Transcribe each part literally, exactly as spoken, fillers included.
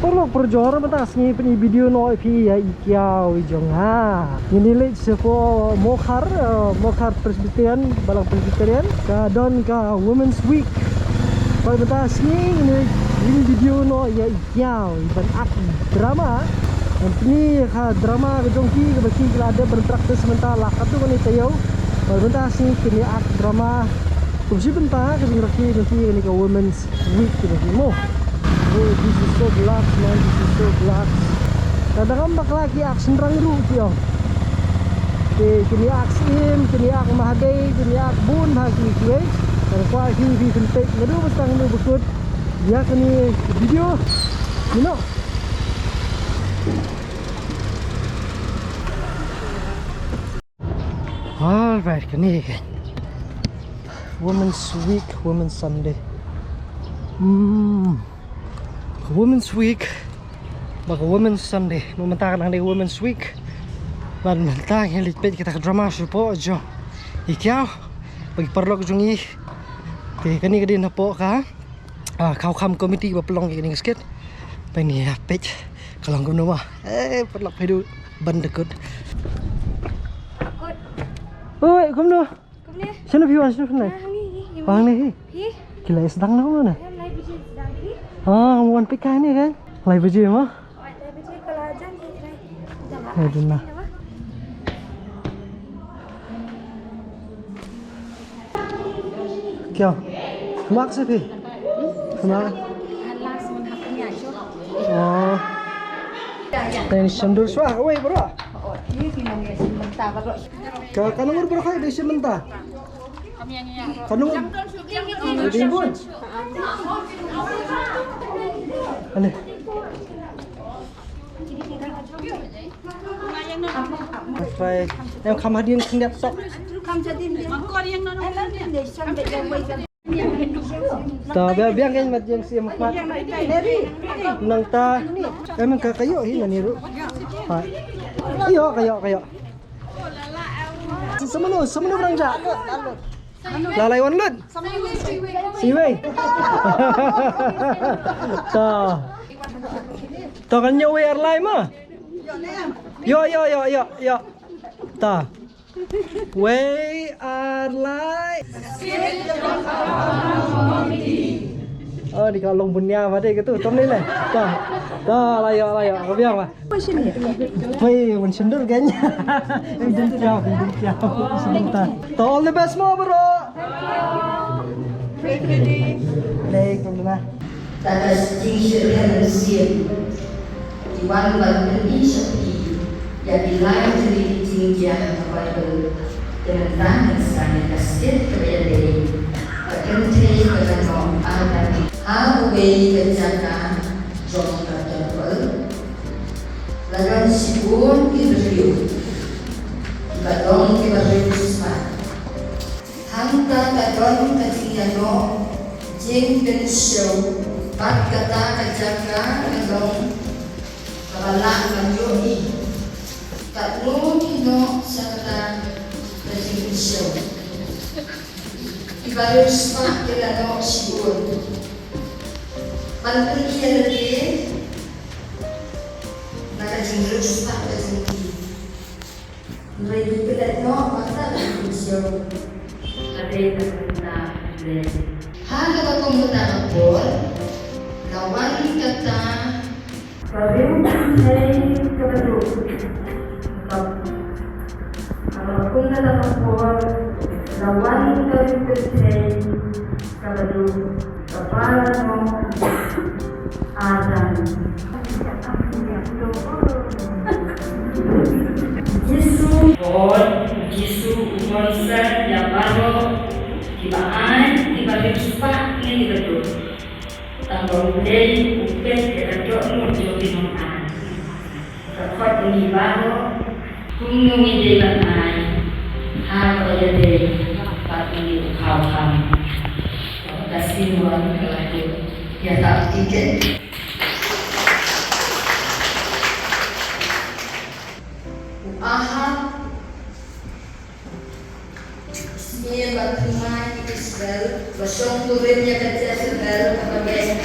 Paralok parajor, mynta sngi pyni video noh ïa phi ïa i kiaw i jong nga. Ngin ïa leit shapoh Mokhar, eh, Mokhar Presbyterian, Balang Presbyterian. Ka don ka Women's Week. Bad mynta sngi ngin ïa, ngin video noh ïa i kiaw i ban act drama. Ngan pyni ïa ka drama ka jong ki kaba ki la dep ban practice mynta la katto katne taïew. Bad mynta sngi kin ïa act drama. Kum shi bynta ka jingrakhe jong ki kane ka Women's Week ka jong ki mo. Oh, this is so relaxed, man, this is so relaxed. Ka dang ngam bakla ki act shynrang ruh ki ong. Ki, kine act Syiem, kine act Mahadei, kine act bun bha ki kiwei. Ka kwah ki, ki pynpeit naduh ba sdang naduh ba kut ïa kane ka video. You know. Alright, kane ka Women's Week, Women's Sunday. Hmm. Women's Week bad ka Women's Sunday. Mynta ka dang dei Women's Week. Bad mynta ngi leit peit kita ka drama shapoh jong i kiaw bad ki paralok jong ngi. Te kane ka dei napoh ka, ah, Khawkham Committee ba pynlong ïa kane ka skit. Peit ïa peit ka long kumno ma. Eh, paralok, peit u ban da kut. Oi, kumno? Kumne? Shano phi wan, shano phi wan? Ah, hangne hi. Oh, hangne hi. Hi. Ki la sdang na kumno na? Em, lai baje sdang hi. Ah, wan peit kane kan. Lai baje ma. Oh, lai baje ka la jan hi, lai. Jan la. Hai dun na. Kiaw. Mak se phi. Mak. Alas, mun hap nya shu. Oh. Ten shandur swa, wei bro. Oh, ini ki nong ya shin mynta bro. Ka, ka nong bro kai de shin mynta. Ka nong. Di bun. Ale. Try. Em kham hadien khyndiat sok. Ta, biang, biang kan mat jeng sim mat. Nang ta. Em ka kayo hi nani ru. Ha. Ayo kayo kayo. Semenu, semenu berang ja. Lalai wan lut. Siwei. Ta. Ta kan nyo wer lai ma. Yo, yo, yo, yo, yo. Ta. Wei ar lai. Oh, di ka long bunia ba dei gitu. Tom ni le. Ta. Ta la yo la yo. Ka biang ba. Wei wan shindur kan. Dun kiaw, dun kiaw. Sebentar. Ta, all the best mo bro. Lei kumna. Tata jingshit ha mynsiem. Ki wan ban pyni sha phi ïa ki lai tylli ki jingjia ha ka Baibl. Te mynta ngin sdang ïa ka skit kaba ïadei bad ka kynthei kaba noh Adam. Ha kawei ka jaka jong ka templ la don shibun ki briew kiba long kiba riewspah. Hangta ka don ka jingïaroh jingpynshitom bad kata ka jaka ka long kaba lah ban ïohi katno ki noh sha kata ka jingpynshitom. Kiba riewspah ki la noh shibun. Ban pyni ïa lade na ka jingriewspah ka jong ki. Hynrei ki klet noh ba ka dei ka mynsiem. Ka dei ka bynta U Blei. Ha kaba kum kata ka por la wan kata ka riew kynthei kaba duk. Ka, ha kaba kum kata ka por la wan ka riew kynthei kaba duk, kaba la noh Adam. Jisu. Hooid, Jisu u kongsan ïa baroh kiba aiñ, kiba riewspah ne kiba duk. Tangba U Blei u peit ïa ka dohnud jong ki nongaiñ. Ka khot ïa ngi baroh kumno ngi dei ban aiñ ha kaba ïadei bad une u Khawkham. Ka symbol ka la dei ïa ka tiket. U Ahab, snier ba thymmai Israel, ba shong burom ïa ka Jezebel kaba beiñ.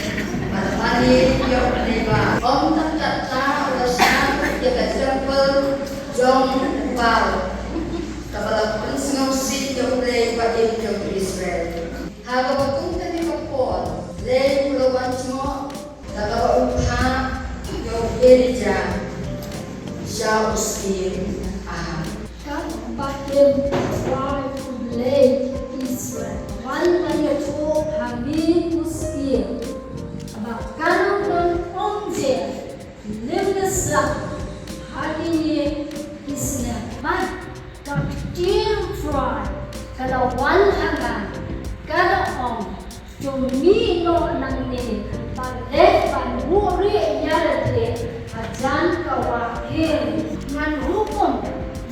Mane ïa U Blei ba ym tang katta u la shna ïa ka templ jong u Baal, kaba la pynsngewsih ïa U Blei ba im jong Israel. Ha kaba kum kane ka por, Blei u la wan jngoh da kaba u phah ïa u Elijah sha u syiem Ahab. Katba kin trai U Blei Israel, wan ban ïathuh ha me u syiem ba ka nongpynïaid lyngngoh ha kine ki snem. Bad ka ktien trai ka la wan ha nga, ka la ong, to mih noh nangne bad leit ban buhrieh ïa lade hajan ka wah Kir. Ngan hukum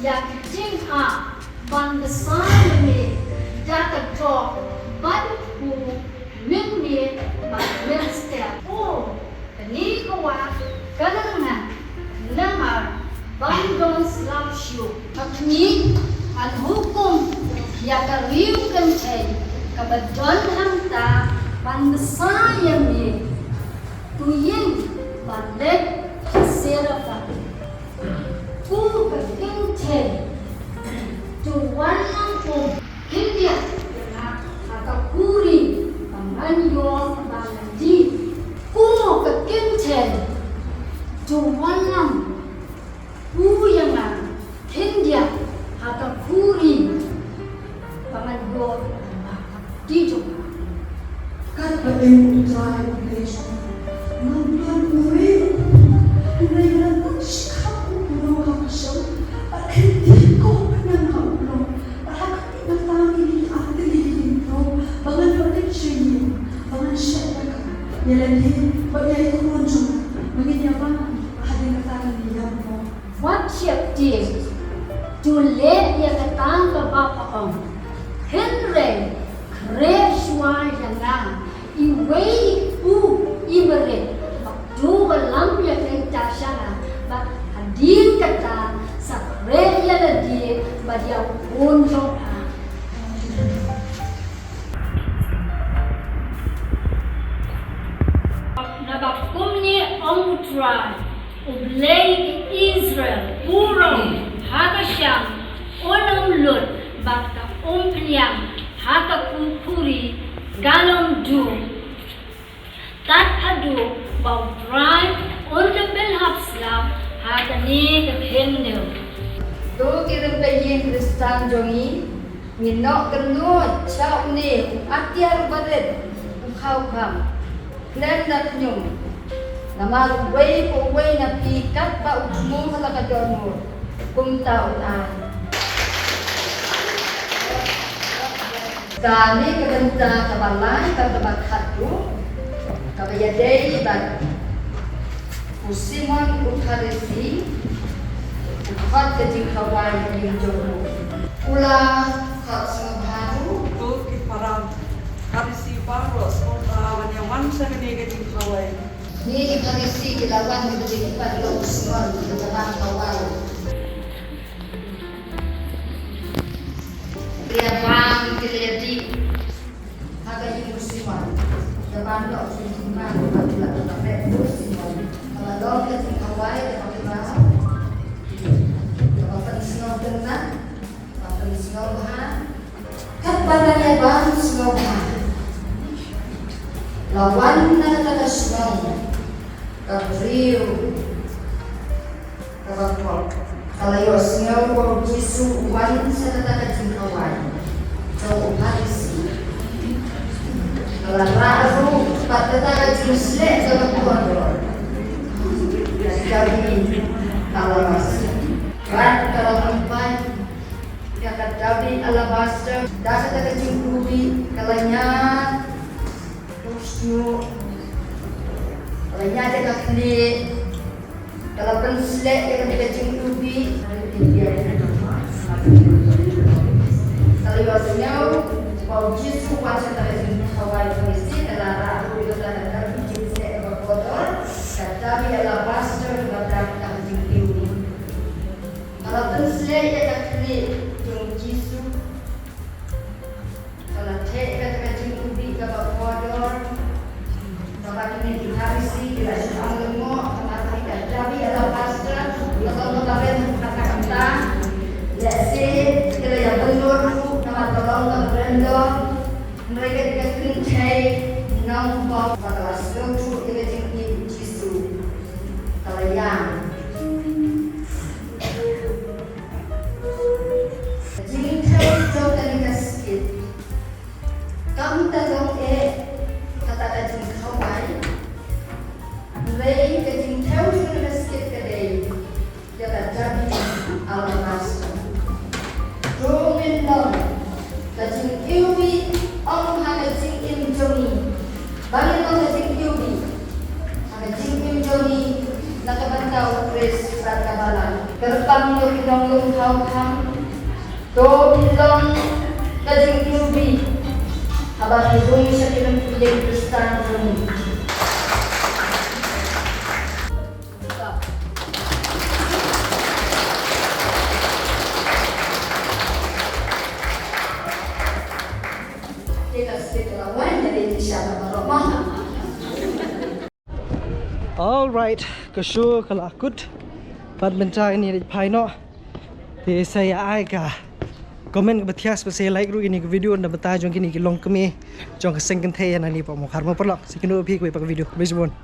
ïa ki jingapp ban bsa ïa me da ka jop bad u kpu, mynmiet bad mynstep. O, kane ka wah ka la ngeit namar ban don slap shuh. Ha khmih, ngan hukum ïa ka riew kynthei kaba don hangta ban bsa ïa me. To ïeng bad leit sha Zarephath. Ko ka kynthei, to wallam um khyndiat ïa nga ha ka khuri ba ngan ïoh ban lade. Ko ka kynthei, to wallam u ïa nga khyndiat ha ka khuri ba ngan ïoh ban lade. Ti jong nga. Katba ïeng U Trai U Blei jong nga, ngam don uwei u, u la ïalam shikhap u kynnoh ha ka shnong, bad khyndiat ko na nga u long. Bad ha khmih, nga tang ïa ki artylli ki diengphna ba ngan ïoh leit sha ïing, ba ngan shah ïa ka, ïa lade bad ïa i khun jong nga, ba ngin ïa bam hadien kata ka liang mo. Wat sheptieng, to leh ïa kata kaba pha ong. Hynrei khreh shuwa ïa nga iwei i kpu i barit, bad to wallam ïa kata sha nga, bad hadien kata sa khreh ïa lade bad ïa u khun jong pha. Naba kumne ong U Trai, U Blei ki Israel, u rong ha ka shang, un ym lut bad ka umphniang ha ka ku-, khuri, ka long dum, tad haduh ba U Trai un da pynhap slap ha kane ka khyndew. To ki rympei ïing Khristan jong ngi, ngin noh kynnoh sha une u atiar barit, u khawkham, khlem da khñium. Namar uwei pa uwei na phi katba u thmu ha la ka dohnud, kumta un ai. Kane ka bynta kaba lai bad kaba khatduh, kaba ïadei bad u Simon u Pharisi, u khot ka jingkhawai ha ïing jong u. U la khot sngewbha ruh. Ko ki para Pharisi baroh, sngewbha ban ïa wan sha kane ka jingkhawai. Ngi ki Pharisi ki la wan ki bad u Simon ki la ban khawai. Ki la ban ki la dih ha ka ïing u Simon. Ki la ban noh ki jingman ba ki la ban peit u Simon. Ka la long ka jingkhawai kaba ki la, kaba pynsngewtynnat, kaba pynsngewbha. Katba ngi ïa ban sngewbha, la wan na kata ka shnong ka briew kaba pop. Ka la ïohsngew ba u Jisu u wan sha kata ka jingkhawai jong u Pharisi. Ka la rah ruh pat kata ka jingsleh kaba kordor, ka dabi alabaster. Bad ka la pynpait ïa ka dabi alabaster da kata ka jingkhublei, ka la ñiad u shñiuh, ka la ñiad ïa ka khlieh, ka la pynsleh ïa kata ka jingkhublei. Ka la ïohsngew ba u Jisu u wan sha kata ka jingkhawai Pharisi, ka la rah ruh ïa kata ka dabi jingsleh kaba kordor, ka dabi alabaster kaba da kata ka jingkhublei. Ka la pynsleh ïa ka khlieh jong u Jisu. Ka la theh ïa kata ka jingkhublei kaba kordor, kaba kine ki Kyrpang ïa ki nonglum thaw kham. To pynlong ka jingïohi haba ki rung sha ki longkmie Khristan jong ngi. All right, ka show ka la kut. Bad mynta ngin ïa phai noh. Te sa ïa ai ka comment kaba thiah, sa ïa like ruh ïa kane ka video na ka bynta jong kine ki longkmie jong ka seng kynthei ïa nani Pokmawkhar. Mo paralok, sa ïakynduh ïa phi kawei pat ka video. Khublei shibun.